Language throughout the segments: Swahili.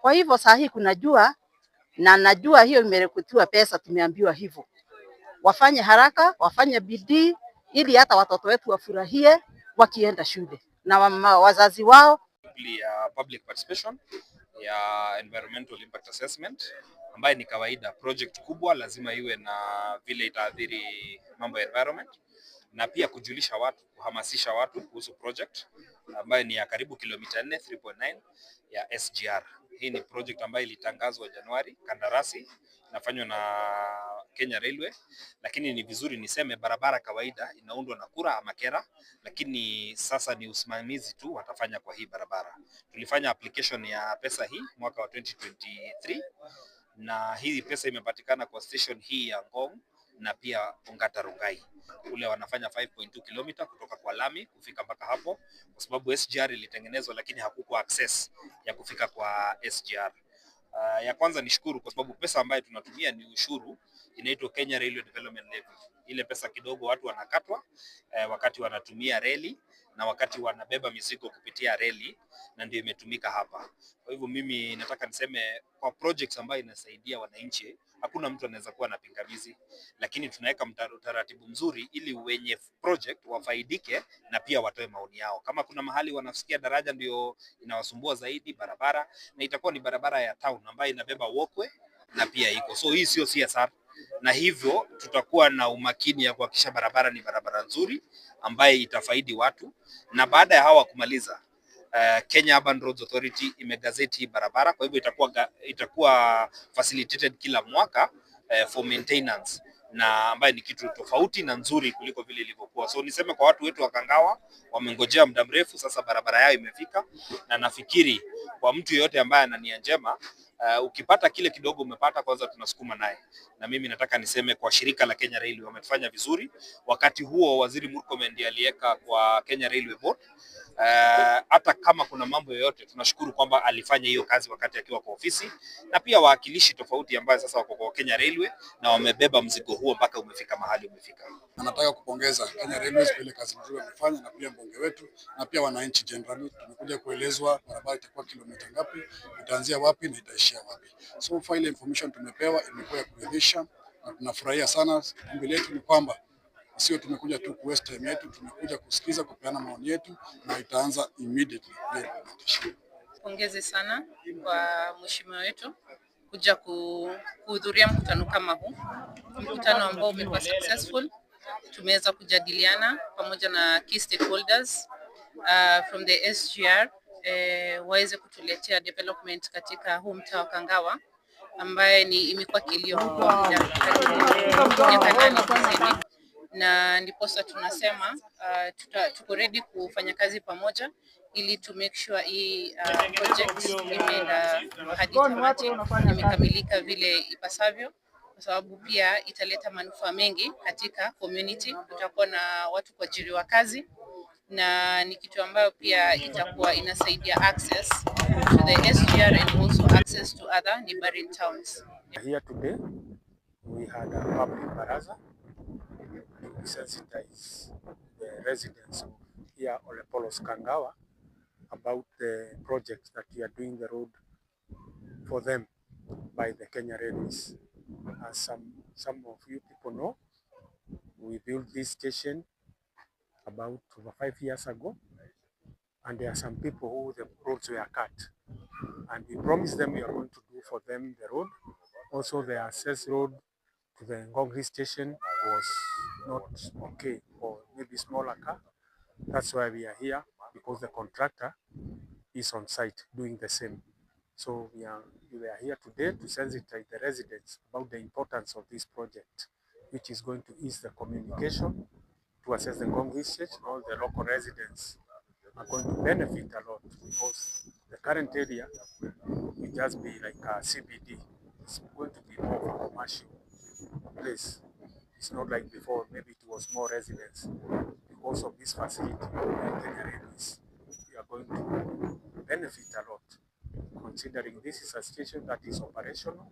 Kwa hivyo saa hii kuna jua na najua hiyo imerekodiwa pesa, tumeambiwa hivyo. Wafanye haraka, wafanye bidii ili hata watoto wetu wafurahie wakienda shule na wazazi wao. Ya public participation ya environmental impact assessment, ambaye ni kawaida project kubwa lazima iwe na vile itaathiri mambo ya environment, na pia kujulisha watu, kuhamasisha watu kuhusu project ambayo ni ya karibu kilomita 4, 3.9 ya SGR. Hii ni project ambayo ilitangazwa Januari, kandarasi inafanywa na Kenya Railway, lakini ni vizuri niseme barabara kawaida inaundwa na KURA ama KeRRA, lakini sasa ni usimamizi tu watafanya kwa hii barabara. Tulifanya application ya pesa hii mwaka wa 2023 na hii pesa imepatikana kwa station hii ya Ngong na pia Ongata Rongai kule wanafanya 5.2 km kutoka kwa lami kufika mpaka hapo, kwa sababu SGR ilitengenezwa lakini hakukuwa access ya kufika kwa SGR. Ya kwanza ni shukuru kwa sababu pesa ambayo tunatumia ni ushuru, inaitwa Kenya Railway Development Levy. Ile pesa kidogo watu wanakatwa wakati wanatumia reli na wakati wanabeba mizigo kupitia reli, na ndio imetumika hapa. Kwa hivyo mimi nataka niseme kwa projects ambayo inasaidia wananchi, hakuna mtu anaweza kuwa na pingamizi, lakini tunaweka utaratibu mzuri ili wenye project wafaidike na pia watoe maoni yao. Kama kuna mahali wanasikia daraja ndio inawasumbua zaidi, barabara, na itakuwa ni barabara ya town ambayo inabeba walkway na pia iko so, hii sio CSR, na hivyo tutakuwa na umakini ya kuhakikisha barabara ni barabara nzuri ambaye itafaidi watu, na baada ya hawa kumaliza, Kenya Urban Roads Authority imegazeti hii barabara, kwa hivyo itakuwa facilitated kila mwaka for maintenance, na ambaye ni kitu tofauti na nzuri kuliko vile ilivyokuwa. So niseme kwa watu wetu wa Kangawa, wamengojea muda mrefu sasa, barabara yao imefika, na nafikiri kwa mtu yeyote ambaye ana nia njema, ukipata kile kidogo umepata, kwanza tunasukuma naye. Na mimi nataka niseme kwa shirika la Kenya Railway wamefanya vizuri. Wakati huo Waziri Murkomen ndiye aliweka kwa Kenya Railway Board. Hata kama kuna mambo yoyote, tunashukuru kwamba alifanya hiyo kazi wakati akiwa kwa ofisi, na pia wawakilishi tofauti ambao sasa wako kwa Kenya Railway na wamebeba mzigo huo mpaka umefika mahali umefika. Na nataka kupongeza Kenya Railways kwa ile kazi nzuri wamefanya, na pia mbunge wetu na pia wananchi generally. Tumekuja kuelezwa barabara itakuwa kilomita ngapi, itaanzia wapi na itaishia wapi. So far ile information tumepewa imekuwa ya kuridhisha na tunafurahia sana. Ombi letu ni kwamba sio tumekuja tu ku waste time yetu, tumekuja kusikiza, kupeana maoni yetu na itaanza immediately ile implementation. Pongezi sana kwa mheshimiwa wetu kuja kuhudhuria mkutano kama huu, mkutano ambao umekuwa successful. Tumeweza kujadiliana pamoja na key stakeholders from the SGR waweze kutuletea development katika huu mtaa wa Kangawa ambaye ni imekuwa kilio kwa muda karibu miaka 8 kuzidi, na ndiposa tunasema tuko ready kufanya kazi pamoja ili to make sure hii project imeenda hadi tamati, imekamilika vile ipasavyo, kwa sababu pia italeta manufaa mengi katika community. Kutakuwa na watu kuajiriwa kazi na ni kitu ambayo pia itakuwa inasaidia access to the SGR and also access to other neighboring towns. Here today we had a public baraza to sensitize the residents of here Olepolos Kangawa about the project that we are doing, the road for them by the Kenya Railways. As some of you people know, we built this station about over 5 years ago, and there are some people who the roads were cut. And we promised them we are going to do for them the road. Also, the access road to the Ngong station was not okay for maybe smaller car. That's why we are here, because the contractor is on site doing the same. So we are here today to sensitize the residents about the importance of this project, which is going to ease the communication to access the Ngong station. All the local residents are going to benefit a lot because the current area will just be like a CBD. It's going to be more of a commercial place. It's not like before, maybe it was more residents. Because of this facility, the Kenya Railways, we are going to benefit a lot, considering this is a station that is operational.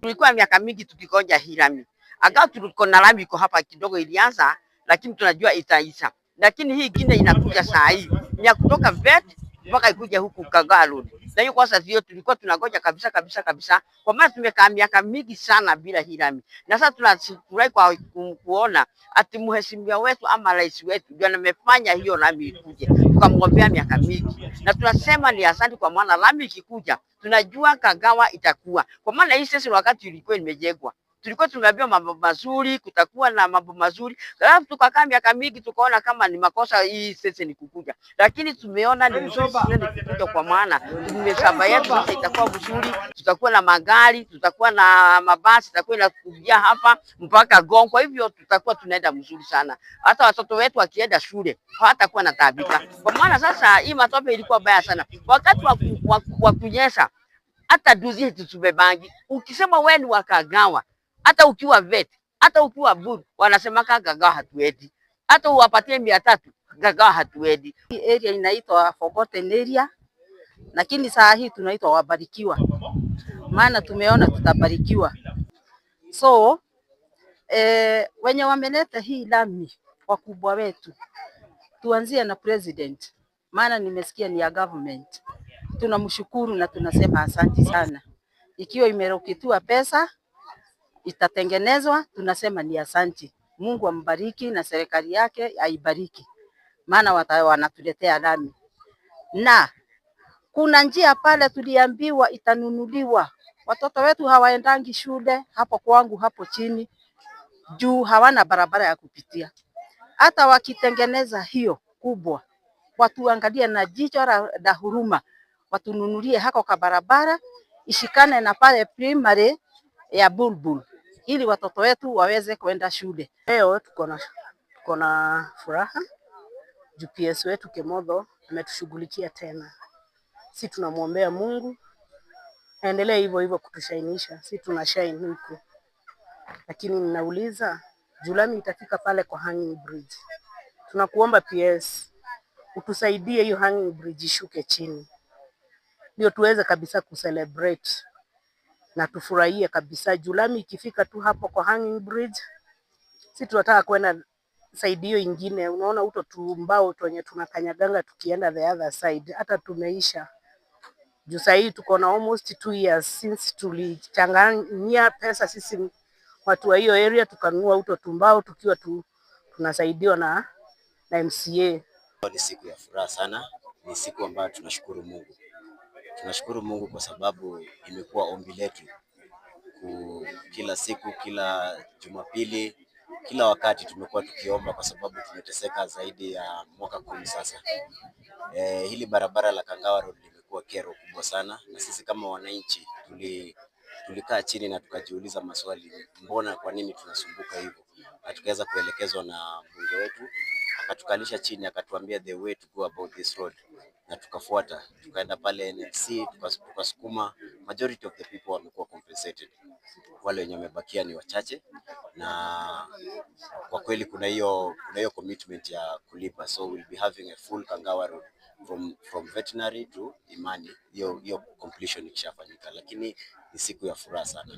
Tulikuwa miaka mingi tukingoja hii lami. Angalau tuliko na lami iko hapa kidogo ilianza, lakini tunajua itaisha. Lakini hii ingine inakuja saa hii ni ya kutoka Vet mpaka ikuja huku Kangawa Road. Na hiyo kwanza ndio tulikuwa tunangoja kabisa kabisa kabisa, kwa maana tumekaa miaka mingi sana bila hii lami, na sasa tunafurahi kwa kuona ati mheshimiwa wetu ama rais wetu ndio amefanya hiyo lami ikuje, tukamwombea miaka mingi, na tunasema ni asante, kwa maana lami ikikuja tunajua Kagawa itakuwa, kwa maana hii sisi wakati ilikuwa imejengwa tulikuwa tumeambiwa mambo mazuri, kutakuwa na mambo mazuri. Alafu tukakaa miaka mingi tukaona kama ni makosa hii sasa ni kukuja, lakini tumeona ni mzuri sasa ni kukuja, kwa maana tumesaba yetu sasa itakuwa mzuri, tutakuwa na magari, tutakuwa na mabasi, tutakuwa inakuja hapa mpaka Gong. Kwa hivyo tutakuwa tunaenda mzuri sana, hata watoto wetu wakienda shule hawatakuwa na taabika, kwa maana sasa hii matope ilikuwa baya sana wakati wa kunyesha hata duzi tutubebangi. Ukisema wewe ni wa Kagawa, hata ukiwa vet, hata ukiwa buru, wanasema Kagawa hatuendi. Hata uwapatie 300, Kagawa hatuendi. Hii area inaitwa forgotten area, lakini saa hii tunaitwa wabarikiwa, maana tumeona tutabarikiwa. So wenye wameleta hii lami wakubwa wetu, tuanzie na president, maana nimesikia ni ya government. Tunamshukuru na tunasema asanti sana. Ikiwa imeroketiwa pesa itatengenezwa, tunasema ni asanti. Mungu ambariki na serikali yake aibariki, maana wanatuletea lami. Na kuna njia pale tuliambiwa itanunuliwa. Watoto wetu hawaendangi shule hapo kwangu hapo chini juu hawana barabara ya kupitia. Hata wakitengeneza hiyo kubwa, watuangalie na jicho la huruma, watununulie hako ka barabara ishikane na pale primary ya Bulbul ili watoto wetu waweze kwenda shule. Leo tuko na furaha juu PS wetu Kimotho ametushughulikia tena. Si tunamwombea Mungu aendelee hivyo hivyo kutushainisha, si tuna shine huku. Lakini ninauliza juu lami itafika pale kwa hanging bridge. Tunakuomba PS utusaidie hiyo hanging bridge ishuke chini, ndio tuweze kabisa kucelebrate na tufurahie kabisa. Juu lami ikifika tu hapo kwa hanging bridge, si tunataka kwenda side hiyo ingine. Unaona uto tumbao twenye tunakanyaganga tukienda the other side, hata tumeisha. Juu sahii tuko na almost 2 years since tulichanganyia pesa sisi watu wa hiyo area tukanunua uto tumbao tukiwa tunasaidiwa na MCA. Ni siku ya furaha sana, ni siku ambayo tunashukuru Mungu. Tunashukuru Mungu kwa sababu imekuwa ombi letu kila siku, kila Jumapili, kila wakati tumekuwa tukiomba kwa sababu tumeteseka zaidi ya mwaka 10 sasa. Hili barabara la Kangawa Road limekuwa kero kubwa sana, na sisi kama wananchi tulikaa chini na tukajiuliza maswali, mbona, kwa nini tunasumbuka hivyo? Na tukaweza kuelekezwa na mbunge wetu, akatukalisha chini, akatuambia the way to go about this road, na tukafuata, tukaenda pale NLC, tukasukuma. Majority of the people wamekuwa compensated, wale wenye wamebakia ni wachache, na kwa kweli kuna hiyo commitment ya kulipa, so we'll be having a full Kangawa Road from veterinary to Imani. Hiyo completion ikishafanyika, lakini ni siku ya furaha sana.